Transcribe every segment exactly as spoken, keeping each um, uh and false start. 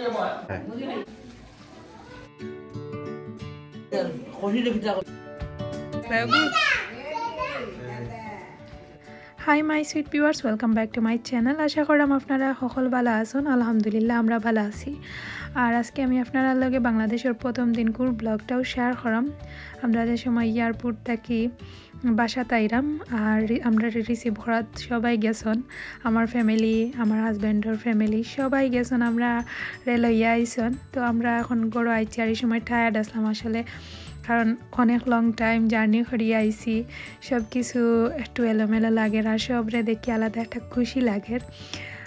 Hi my sweet viewers, welcome back to my channel. আশা করাম আপনারা সকল ভালা আছইন। আলহামদুলিল্লাহ, আমরা ভালা আছি। আর আজকে আমি আপনারার লগে বাংলাদেশর প্রথম দিনকুর ব্লগটাও শেয়ার করাম। আমরা যে সময় এয়ারপোর্ট থাকি বাসাত আইরাম, আর রি-, আমরারে রিসিভ করাত সবাই গেছইন, আমার ফ্যামিলি, আমার হাজব্যান্ডর ফ্যামিলি, সবাই গেছইন। আমরারে লইয়া আইছইন। তো আমরা এখন ঘরো আইছি, আর ই সময় টায়ার্ড আছলাম আসলে, কারণ অনেক লং টাইম জার্নি করিয়া আইছি। সব কিছু একটু এলোমেলো লাগের, আর সবরে দেখি আলাদা একটা খুশি লাগের।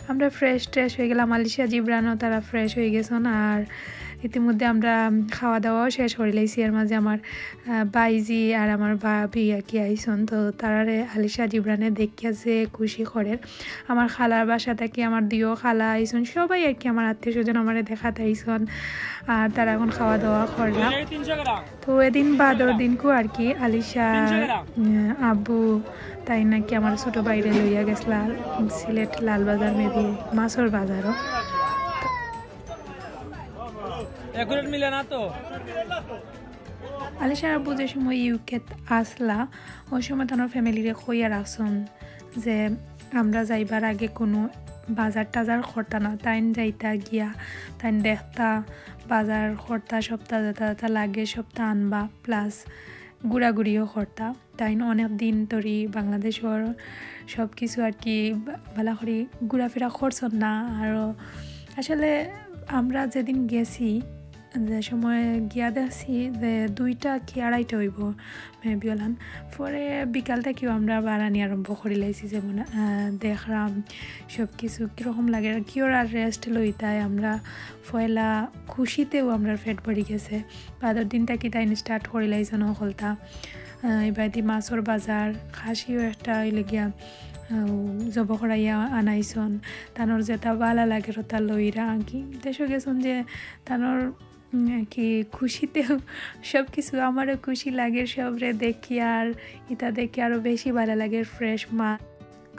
আমরা ফ্রেশ ট্রেশ অইগেলাম, আলিশা জিবরানও তারা ফ্রেশ অইগেছইন। আর ইতিমধ্যে আমরা খাওয়া দাওয়াও শেষ করিলাইছি। এর মাঝে আমার, আহ, ভাইজি আর আমার ভাবি আর কি আইছইন। তো তারারে আলিশা জিবরানে দেখিয়া যে খুশি করের। আমার খালার বাসা থাকি আমার দুইও খালা আইছইন, সবাই আর কি আমার আত্মীয় স্বজন আমারে দেখাত আইছইন। আর তারা এখন খাওয়া দাওয়া কররা। তো এদিন বাদর দিনকু আর কি আলিশা, উম, আব্বু তাইন নাকি আমার ছোট ভাইরে লইয়া গেছলা সিলেট লালবাজার, maybe মাছর বাজারও। অ্যাকুরেট মিলে না তো। আলিশার আব্বু যে সময় ইউকেত আছলা, ওই সময় তান ফ্যামিলিরে কইয়া রাখছইন যে আমরা যাইবার আগে কুনু বাজার টাজার করতা না, তাইন যাইতা গিয়া, তাইন দেখতা, বাজার করতা, সবতা যেতা যেতা লাগে সবতা আনবা, প্লাস ঘুরাঘুরিও করতা। তাইন অনেক দিন ধরি বাংলাদেশর সব কিছু আর কি বা-, ভালা করি ঘুরাফিরা করছইন না। আর আসলে আমরা যেদিন গেছি, যে সময় গিয়া দেখছি যে দুইটা কি আড়াইটা অইবো, maybe ওলান। পরে বিকাল থাকিও আমরা বারানি আরম্ভ করিলাইছি, যেমন, আহ, দেখরাম সব কিছু কীরকম লাগে, আর কিওর আর রেস্ট লইতায়। আমরা পয়লা খুশিতেও আমরার পেট ভরি গেছে। বাদর দিন থাকি তাইন স্টার্ট করিলাইছইন হকলতা। আহ, এবাদি মাছর বাজার, খাসিও একটা অইলে গিয়া, আহ, জব করাইয়া আনাইছইন। তানর যেতা ভালা লাগের ওতা লইরা আর কি। দেশো গেছইন যে তানর, উম, কি খুশিতেও সব কিছু আমারও খুশি লাগের, সবরে দেখি আর ইতা দেখি আরও বেশি ভালা লাগের। ফ্রেশ মা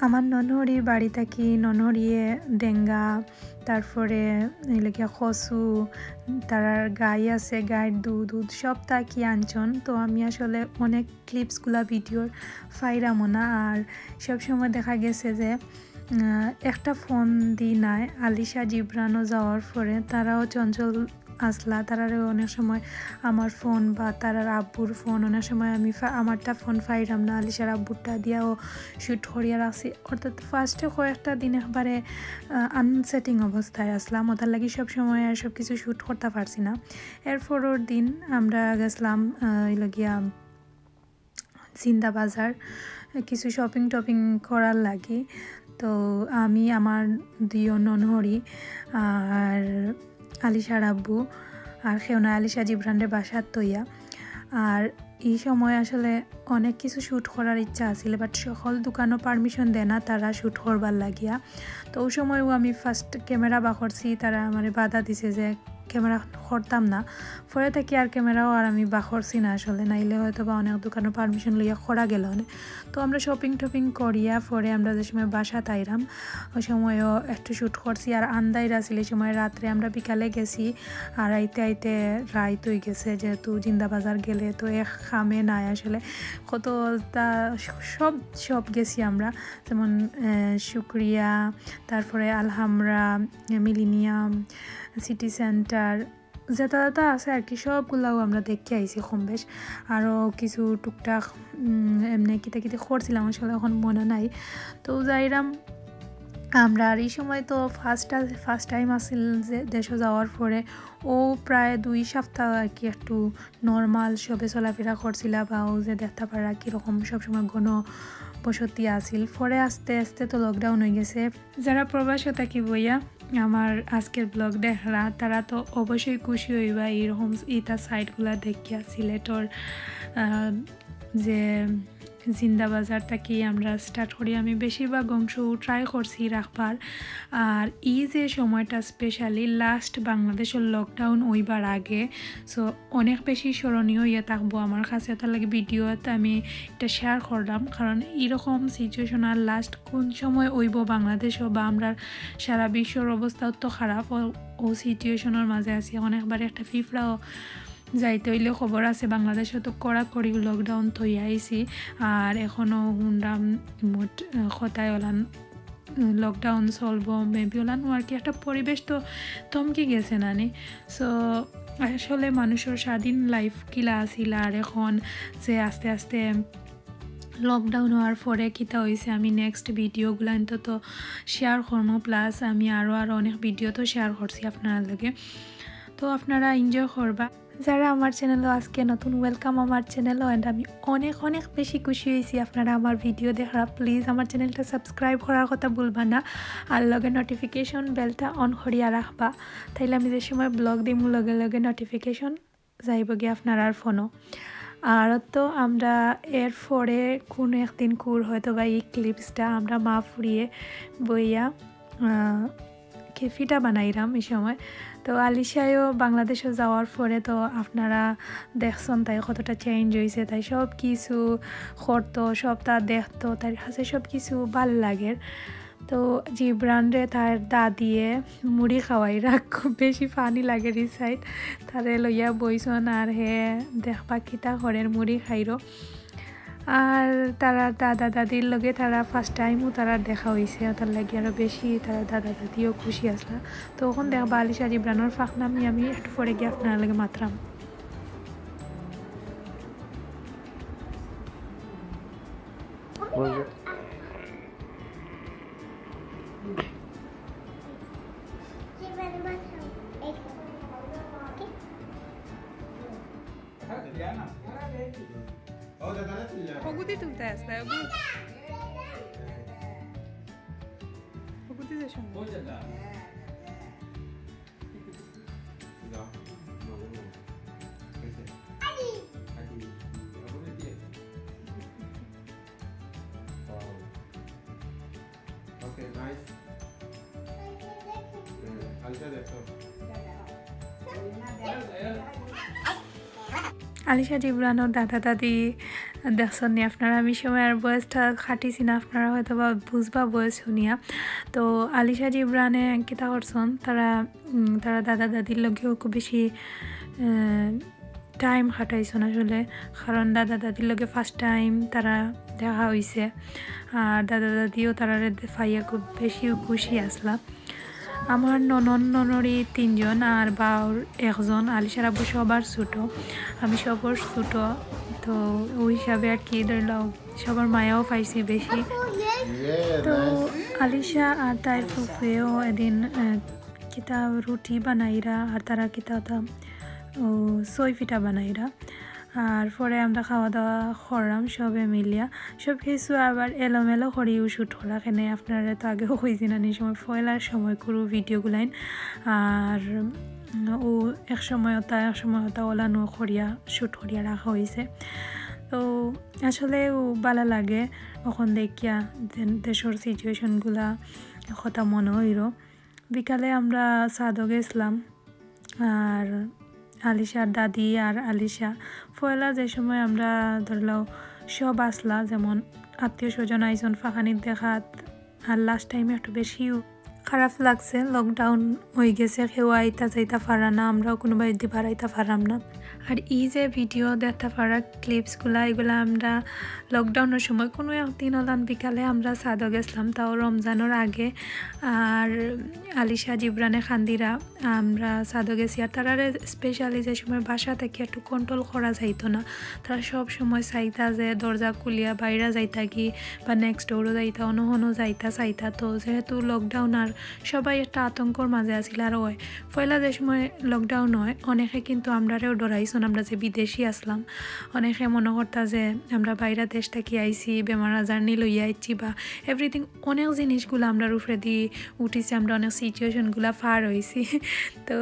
আমার ননহরির বাড়ি থাকি ননহরিয়ে ডেঙ্গা, তারপরে অইলে গিয়া কচু, তারার গাই আছে, গাইর দুধ, দুধ সবতা কি আনছইন। তো আমি আসলে অনেক ক্লিপসগুলা ভিডিওর ফাইরামও না। আর সব সময় দেখা গেছে যে, আহ, একটা ফোন দি নাই, আলিশা জিবরানও যাওয়ার পরে তারাও চঞ্চল আছলা, তারারে অনেক সময় আমার ফোন বা তারার আব্বুর ফোন, অনেক সময় আমি ফা-, আমারটা ফোন ফাইরাম না, আলিশার আব্বুরটা দিয়াও শ্যুট করিয়া রাখছি। অর্থাৎ ফার্স্টে কয়েকটা দিন একবারে, আহ, আনসেটিং অবস্থায় আছলাম, ওটার লাগি সব সময় আর সব কিছু শ্যুট করতে পারছি না। এর পরের দিন আমরা গেছলাম, আহ, অইলো গিয়া জিন্দাবাজার কিছু শপিং টপিং করার লাগি। তো আমি, আমার দুইও ননহরি আর আলিশার আব্বু আর কেউ না, আলিশা জিবরানরে বাসাত থইয়া। আর ই সময় আসলে অনেক কিছু শ্যুট করার ইচ্ছা আছিল, but সকল দোকানও পারমিশন দেয় না তারা শ্যুট করবার লাগিয়া। তো ওই সময়ও আমি ফার্স্ট ক্যামেরা বার করছি, তারা আমারে বাধা দিছে যে ক্যামেরা করতাম না। পরে থাকি আর ক্যামেরাও আর আমি বার করছি না আসলে, নাইলে হয়তো বা অনেক দোকানও পারমিশন লইয়া করা গেল অনে। তো আমরা শপিং টপিং করিয়া পরে আমরা যে সময় বাসাত আইরাম, ওই সময়ও একটু শ্যুট করছি। আর আন্দাইর আছিল এই সময়, রাত্রে আমরা বিকালে গেছি, আর আইতে আইতে রাইত অই গেছে, যেহেতু জিন্দাবাজার গেলে তো এক কামে নাই আসলে। কততা সব, সব গেছি আমরা, যেমন, আহ, শুক্রিয়া, তারপরে আলহামরা, মিলিনিয়াম, সিটি সেন্টার, যেটা যেটা আছে আর কি, সবগুলাও আমরা দেখে আইছি কম বেশ। আরও কিছু টুকটাক, উম, এমনি কিতা কিতা করছিলাম, আসলে এখন মনে নাই। তো যাইরাম আমরা, আর এই সময় তো ফার্স্ট, ফার্স্ট টাইম আছিল যে দেশো যাওয়ার পরে, ও প্রায় দুই সপ্তাহ আর কি একটু নর্মাল সবে চলাফেরা করছিলা, বা ও যে দেখতা পারা কীরকম সবসময় ঘন বসতি আছিল। পরে আস্তে আস্তে তো লকডাউন অই গেছে। যারা প্রবাসে থাকি বইয়া আমার আজকের ব্লগ দেখরা, তারা তো অবশ্যই খুশি হইবা এইরকম ইতা সাইটগুলা দেখিয়া, সিলেটর, আহ, যে জিন্দাবাজার থাকি আমরা স্টার্ট করি। আমি বেশিরভাগ অংশ ট্রাই করছি রাখবার। আর ই যে সময়টা, স্পেশালি লাস্ট বাংলাদেশর লকডাউন অইবার আগে, সো অনেক বেশি স্মরণীয় ইয়া থাকবো আমার কাছে। তার লাগি ভিডিওত আমি এটা শেয়ার করলাম, কারণ এরকম সিচুয়েশন আর লাস্ট কোন সময় অইবো বাংলাদেশও বা আমরা সারা বিশ্বর অবস্থাও তো খারাপ। ও, ও সিচুয়েশনের মাঝে আছি। এখন একবারে একটা ফিফড়াও যাইতে অইলে খবর আছে, বাংলাদেশও তো কড়াকড়ি লকডাউন থইয়া আইছি। আর এখনও হুনরাম মোট, আহ, কথায় ওলান, উম, লকডাউন চলবো, মেবি ওলান আর কি একটা পরিবেশ তো থমকি গেছে নানি। সো আসলে মানুষর স্বাধীন লাইফ কিলা আছিল, আর এখন যে আস্তে আস্তে লকডাউন হওয়ার পরে কিতা হইছে, আমি নেক্সট ভিডিওগুলা অন্তত শেয়ার করবো, প্লাস আমি আরও আরও অনেক ভিডিও তো শেয়ার করছি আপনার লগে। তো আপনারা এনজয় করবা। যারা আমার চ্যানেলও আজকে নতুন, ওয়েলকাম আমার চ্যানেলও। অ্যান্ড আমি অনেক অনেক বেশি খুশি হইছি আপনারা আমার ভিডিও দেখার। প্লিজ আমার চ্যানেলটা সাবস্ক্রাইব করার কথা ভুলবা না, আর লগে নোটিফিকেশন বেলটা অন করিয়া রাখবা, তাইলে আমি যে সময় ব্লগ দিমু লগে লগে নোটিফিকেশন যাইবগি আপনারার ফোনও। আর তো আমরা এরপরে কোনো একদিন কুর হয়তো বা এই ক্লিপসটা আমরা মা ফুরিয়ে বইয়া, আহ, কি ফিটা বানাইরাম এই সময়। তো আলিশায়ও বাংলাদেশে যাওয়ার পরে তো আপনারা দেখছন তাই কতটা চেঞ্জ হইছে, তাই সব কিছু করতো, সব তা দেখতো, তার কাছে সব কিছু ভালা লাগের। তো জিবরানরে তার দাদিয়ে মুড়ি খাওয়াইরা, খুব বেশি ফানি লাগের ই সাইড। তারে লইয়া বইছন আর হে দেখবা কিতা করের, মুড়ি খাইরো। আর তারার দাদা দাদির লগে তারা ফার্স্ট টাইমও তারার দেখা হইছে, ওটার লাগি আরও বেশি তারার দাদা দাদিও খুশি আসলা। তো এখন দেখবা আলিশা জিবরানর ফাঁকনামি আমি একটু পরে গিয়া আপনার লগে মাতরাম। হগুদি তুলতে আসলে, হগু-, হগুদি যে সময়। ওকে, নাইস। হ্যাঁ, আলিশা দেখো। আলিশা জিবরানর দাদা দাদি দেখছন নি আপনারা? আমি সময় আর বয়সটা কাটিছি না, আপনারা হয়তো বা বুঝবা বয়স শুনিয়া। তো আলিশা জিবরানে কিতা করছন, তারা, উম, তারা দাদা দাদির লগেও খুব বেশি, আহ, টাইম কাটাইছন আসলে, কারণ দাদা দাদির লগে ফার্স্ট টাইম তারা দেখা হইছে। আর দাদা দাদিও তারারে দে-, পাইয়া খুব বেশি খুশি আসলা। আমার ননন ননরি তিনজন আর বাউর একজন, আলিশার আব্বু সবার ছোট, আমি সবার ছোট। তো ওই হিসাবে আর কি ধরলাম সবার মায়াও পাইছি বেশি। তো আলিশা আর তাইর ফুফুয়েও এদিন, আহ, কিতা রুটি বানাইরা আর তারা কিতা তা, ও, সই পিঠা বানাইরা। আর পরে আমরা খাওয়া দাওয়া করলাম সবে মিলিয়া। সব কিছু আবার এলোমেলো করিও শ্যুট করা, কেনে আপনারা তো আগেও কইছি না, নি সময় পয়লার সময় করু ভিডিওগুলাইন। আর, উম, ও এক সময় ওটা, এক সময় ওটা ওলানো করিয়া শ্যুট করিয়া রাখা হইছে। তো আসলে ও ভালা লাগে, অখন দেখিয়া যে দেশর সিচুয়েশনগুলা কথা মনো অইরো। বিকালে আমরা ছাদো গেছলাম, আর আলিশার দাদি আর আলিশা, পয়লা যে সময় আমরা ধরলাও সব আসলা, যেমন আত্মীয় স্বজন আইছন ফাঁকানির দেখাত, আর লাস্ট টাইমে একটু বেশিও খারাপ লাগছে, লকডাউন হয়ে গেছে, কেউ আইতা যাইতা পারা না, আমরাও কোনো বাড়িতে বাড়াইতা পারলাম না। আর এই যে ভিডিও দেখতা পারা ক্লিপসগুলা, এগুলা আমরা লকডাউনের সময় কোনো একদিন ওলান বিকালে আমরা ছাদো গেছলাম, তাও রমজানের আগে। আর আলিশা জিবরানে কান্দিরা, আমরা ছাদো গেছি। আর তারারে স্পেশালি যে সময় বাসা থাকি একটু কন্ট্রোল করা যাইতো না, তারা সব সময় চাইতা যে দরজা খুলিয়া বাইরে যাইতা কি বা নেক্সট ডোরও যাইতা, অন্য হনো যাইতা চাইতা। তো যেহেতু লকডাউন আর সবাই একটা আতঙ্কর মাঝে আছিল। আর ওই পয়লা যে সময় লকডাউন হয়, অনেকে কিন্তু আমরারেও ডরাইছন, আমরা যে বিদেশি আসলাম, অনেকে মনে করতা যে আমরা বাইরা দেশ থাকি আইছি, বেমার আজার নি লইয়া আইছি বা এভরিথিং, অনেক জিনিসগুলা আমরার উপরেদি উঠিছে, আমরা অনেক সিচুয়েশনগুলা পার হইছি। তো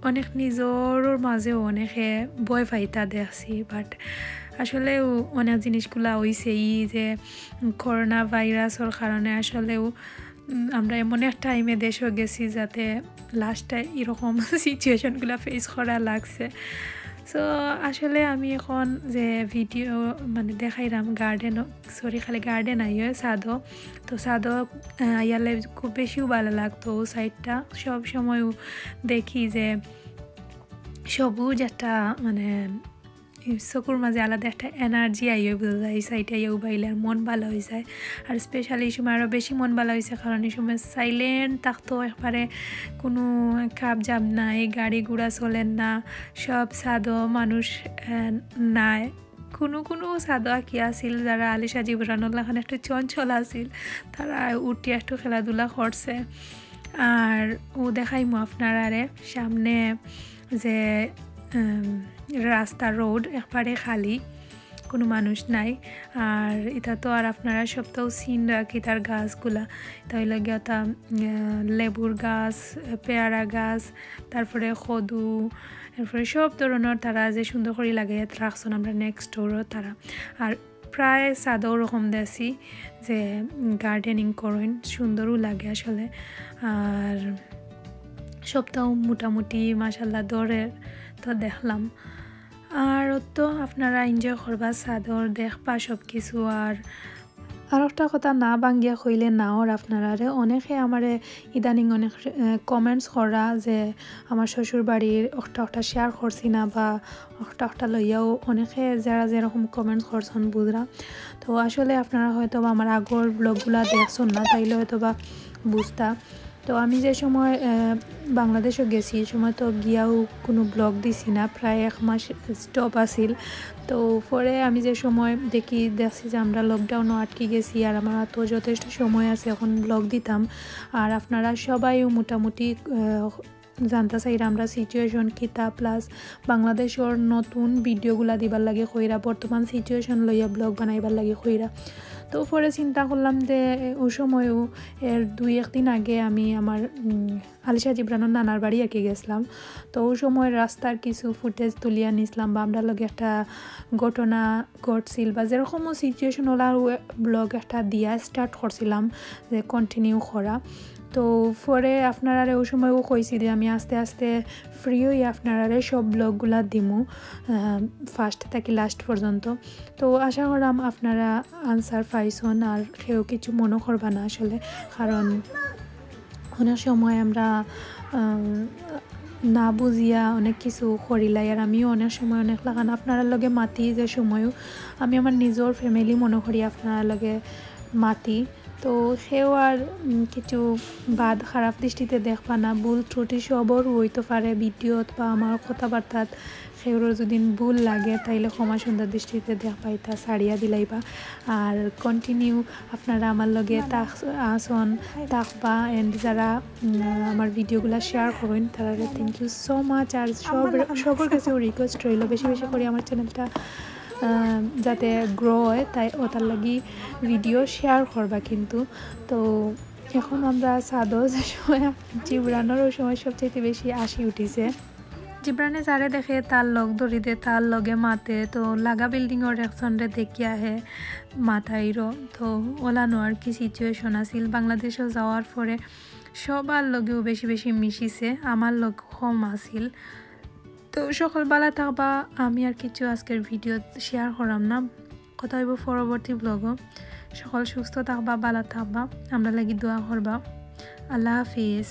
অনেক নিজরর মাঝেও অনেকে ভয় পাইতা দেখছি, বাট আসলেও অনেক জিনিসগুলা অইছে ই যে করোনা ভাইরাসর কারণে। আসলেও উম, আমরা এমন এক টাইমে দেশো গেছি যাতে লাস্টে এরকম সিচুয়েশনগুলা ফেস করা লাগছে। সো আসলে আমি এখন যে ভিডিও মানে দেখাইরাম গার্ডেন, সরি, খালি গার্ডেন আইও ছাদো। তো ছাদো আহ, আইয়ালে খুব বেশিও ভালা লাগতো। ও সাইডটা সব সময় দেখি যে সবুজ একটা মানে চকুর মাঝে আলাদা একটা এনার্জি আইও, বুঝা যায়। এই সাইডে আইয়া উবাইলে আর মন ভালা অই যায়। আর স্পেশালি এই সময় আরও বেশি মন ভালা অইছে, কারণ এই সময় সাইলেন্ট থাকতো একবারে, কোনো কাপ জাম নাই, গাড়ি ঘোড়া চলের না, সব ছাদো মানুষ আহ, নাই। কোনো কোনো ছাদো আকি আছিল যারা আলিশা জিবরানর লাখান একটু চঞ্চল আছিল, তারা উঠি একটু খেলাধুলা করছে। আর ও দেখাইমু আপনারারে সামনে যে উম, রাস্তা রোড একবারে খালি, কোনো মানুষ নাই। আর ইতা তো আর আপনারা সবতাউ চিনরা কিতার গাছগুলা, ইতা অইলো গিয়া তা আহ, লেবুর গাছ, পেয়ারা গাছ, তারপরে কদু, এরপরে সব ধরনর তারা যে সুন্দর করি লাগাইয়া রাখছন আমরা নেক্সট ডোরও তারা। আর প্রায় ছাদো ওরকম দেখছি যে গার্ডেনিং করইন, সুন্দরও লাগে আসলে। আর সবতাউ মোটামুটি মাশাল্লাহ ধরের, তো দেখলাম। আর তো আপনারা এনজয় করবা ছাদর, দেখবা সব কিছু। আর আর একটা কথা না ভাঙ্গিয়া কইলে না অর আপনারারে, অনেকে আমারে ইদানিং অনেক কমেন্টস করা যে আমার শ্বশুর বাড়ির একটা একটা শেয়ার করছি না বা একটা একটা লইয়াও অনেকে যারা যেরকম কমেন্টস করছন বুঝরা। তো আসলে আপনারা হয়তো বা আমার আগর ব্লগগুলা দেখছন না, তাইলে হয়তো বা বুঝতা। তো আমি যে সময় আহ, বাংলাদেশো গেছি, এই সময় তো গিয়াও কোনো ব্লগ দিছি না, প্রায় এক মাস স্টপ আছিল। তো পরে আমি যে সময় দেখি দেখছি যে আমরা লকডাউনও আটকি গেছি, আর আমার তো যথেষ্ট সময় আছে এখন ব্লগ দিতাম। আর আপনারা সবাইও মোটামুটি আহ, জানতা চাইরা আমরা সিচুয়েশন কিতা, প্লাস বাংলাদেশর নতুন ভিডিওগুলা দিবার লাগি কইরা, বর্তমান সিচুয়েশন লইয়া ব্লগ বানাইবার লাগি কইরা। তো পরে চিন্তা করলাম যে ও সময়ও এর দুই একদিন আগে আমি আমার উম, আলিশা জিবরানর নানার বাড়ি আকি গেছিলাম। তো ওই সময় রাস্তার কিছু ফুটেজ তুলিয়া নিছিলাম বা আমরা লগে একটা ঘটনা ঘটছিল বা যেরকমও সিচুয়েশন ওলা ব্লগ একটা দিয়া স্টার্ট করছিলাম যে কন্টিনিউ করা। তো পরে আপনারারে ওই সময়ও কইছি যে আমি আস্তে আস্তে ফ্রি হই আপনারারে সব ব্লগগুলা দিমু ফার্স্ট থাকি লাস্ট পর্যন্ত। তো আশা করাম আপনারা আনসার পাইছন আর কেউ কিছু মনে করবা না আসলে, কারণ অনেক সময় আমরা আম, না বুঝিয়া অনেক কিছু করিলাই। আর আমিও অনেক সময় অনেক লাখান আপনারার লগে মাতি যে সময়ও আমি আমার নিজর ফ্যামিলি মনে করি আপনারার লগে মাতি। তো কেউ আর উম, কিছু বাদ খারাপ দৃষ্টিতে দেখবা না, ভুল ত্রুটি সবর হইতে পারে ভিডিওত বা আমার কথাবার্তাত। কেউরর যদি ভুল লাগে তাইলে ক্ষমা সুন্দর দৃষ্টিতে দেখবা, ইতা ছাড়িয়া দিলাইবা। আর কন্টিনিউ আপনারা আমার লগে থাক-, আসন থাকবা, এন্ড যারা উম, আমার ভিডিওগুলা শেয়ার করইন তারারে থ্যাংক ইউ সো মাচ। আর সব সবর কাছে রিকোয়েস্ট রইল বেশি বেশি করে আমার চ্যানেলটা আহ, যাতে গ্রো হয়, তাই ওটার লাগি ভিডিও শেয়ার করবা কিন্তু। তো এখন আমরা ছাদো যে সময় জিবরানর ওই সময় সবচাইতে বেশি আসি উঠিছে। জিবরানে যারে দেখে তার লগ ধরি দে, তার লগে মাতে। তো লাগা বিল্ডিংর একজনরে দেখিয়া হে মাতাইরো। তো ওলানো আর কি সিচুয়েশন আছিল, বাংলাদেশো যাওয়ার পরে সবার লগেও বেশি বেশি মিশিছে, আমার লগ কম আছিল। তো সকল ভালা থাকবা, আমি আর কিছু আজকের ভিডিও শেয়ার করাম না, কথা হইব পরবর্তী ব্লগও। সকল সুস্থ থাকবা, ভালা থাকবা, আমরা লাগি দোয়া করবা। আল্লাহ হাফিজ।